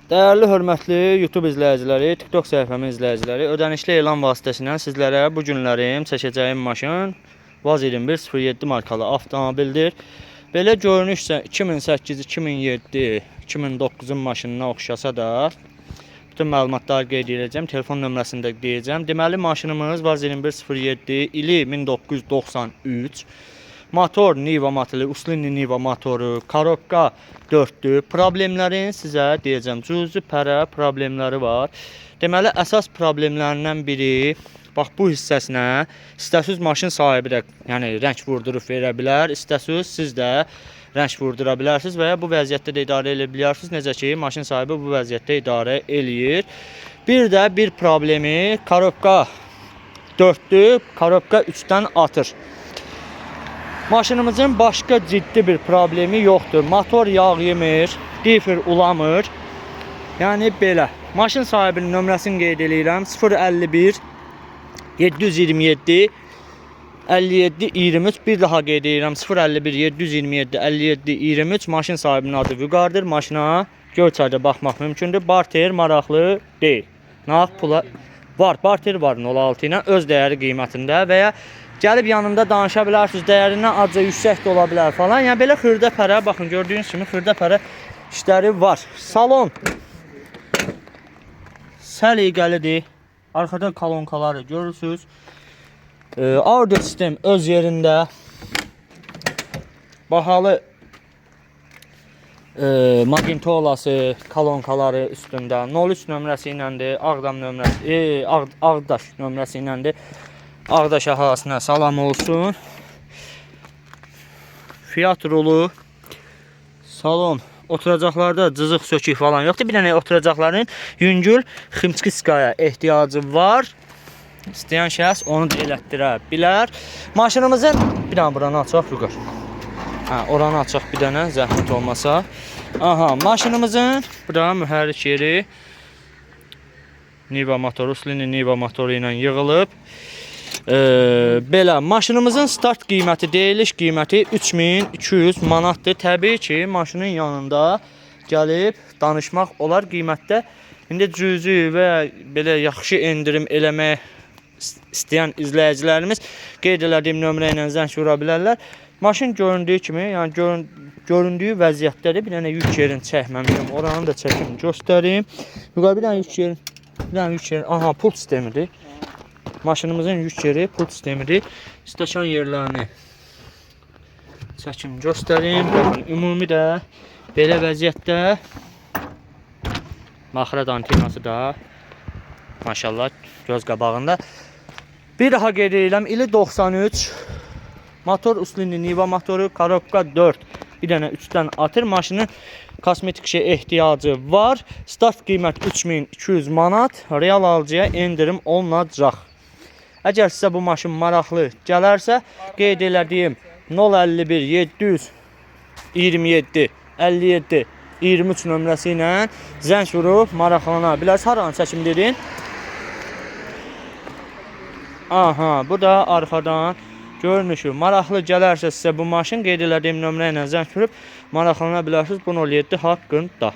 Dəyərli, hörmətli YouTube izləyiciləri, TikTok səhifəmin izləyiciləri, ödənişli elan vasitəsilə sizlərə bu günlərim çəkəcəyim maşın VAZ 2107 markalı avtomobildir. Belə görünüşsə 2008, 2007, 2009-un maşınına oxşasa da bütün məlumatları qeyd edəcəm, telefon nömrəsini də deyəcəm. Deməli maşınımız VAZ 2107 ili 1993. Motor Niva motoru, Uslini Niva motoru, korobka 4-dür. Problemlərini sizə deyəcəm. Cüzi pərə problemləri var. Deməli əsas problemlərindən biri bax bu hissəsinə istəsiz maşın sahibi də, yəni rəng vurdurub verə bilər, istəsiz siz də rəng vurdura bilərsiniz və ya bu vəziyyətdə də idarə edə bilərsiniz. Necə ki maşın sahibi bu vəziyyətdə idarə eləyir. Bir də bir problemi korobka 4-dür, korobka 3-dən atır. Maşınımızın başqa ciddi bir problemi yoxdur. Motor yağ yemir, difer ulamır. Yəni belə. Maşın sahibinin nömrəsini qeyd eləyirəm. 051 727 57 23, bir daha qeyd edirəm, 051 727 57 23. Maşın sahibinin adı Vüqardır. Maşına Göyçayda baxmaq mümkündür. Barter maraqlı deyil. Nağd pula var, barter var 06 ilə öz dəyəri qiymətində və ya gəlib yanında danışa bilərsiniz. Dəyərindən azca yüksək də ola bilər falan. Yəni belə xırda pərə, baxın gördüyünüz kimi xırda pərə işləri var. Salon səliqəlidir. Arxada kolonkaları görürsüz. Audio sistem öz yerində. Bahalı maqnitolası, kolonkaları üstündə. 03 nömrəsi iləndir. Ağdam nömrəsi, Ağdaş nömrəsi iləndir. Ağdaş əhalisinə salam olsun. Fiat rulu, salon oturacaqlarda cızıq sökük falan yoxdur. Bir dənə oturacaqların yüngül ximçkiskaya ehtiyacı var. İstəyən şəxs onu da elətdirə bilər. Maşınımızın bir dənə buranı açaq, Vüqar. Hə, oranı açaq bir dənə zəhmət olmasa. Aha, maşınımızın bura mühərrik yeri Niva motoru, Uslini Niva motoru ilə yığılıb. Belə maşınımızın start qiyməti, deyiliş qiyməti 3200 manatdır. Təbii ki, maşının yanında gəlib danışmaq olar qiymətdə. İndi cüzi və belə yaxşı endirim eləmək istəyən izləyicilərimiz qeyd elədiyim nömrə ilə zəng vura bilərlər. Maşın göründüyü kimi, yəni göründüyü vəziyyətdədir. Bir dənə yük yerini çəkməmişəm. Oranı da çəkim, göstərim. Yuqarı bir dənə yük yerini, bir dənə yük yeri, aha, pult sistemidir. Maşınımızın yük yeri pult sistemidir. Stəkan yerlərini çəkim, göstərim. Baxın, ümumi də belə vəziyyətdə. Maxrat antenası da maşallah göz qabağında. Bir daha qeyd edirəm, ili 93. Motor Uslini Niva motoru, korobka 4. Bir dənə 3-dən atır. Maşının kosmetik işə ehtiyacı var. Start qiymət 3200 manat. Real alıcıya endirim olunacaq. Əgər sizə bu maşın maraqlı gələrsə, qeyd elədiyim 051 727 57 23 nömrəsi ilə zəng vurub maraqlana bilərsiniz. Haranı çəkim dedin? Aha, bu da arxadan görünüşü. Maraqlı gələrsə sizə bu maşın, qeyd elədiyim nömrə ilə zəng vurub maraqlana bilərsiniz bu 07 haqqında.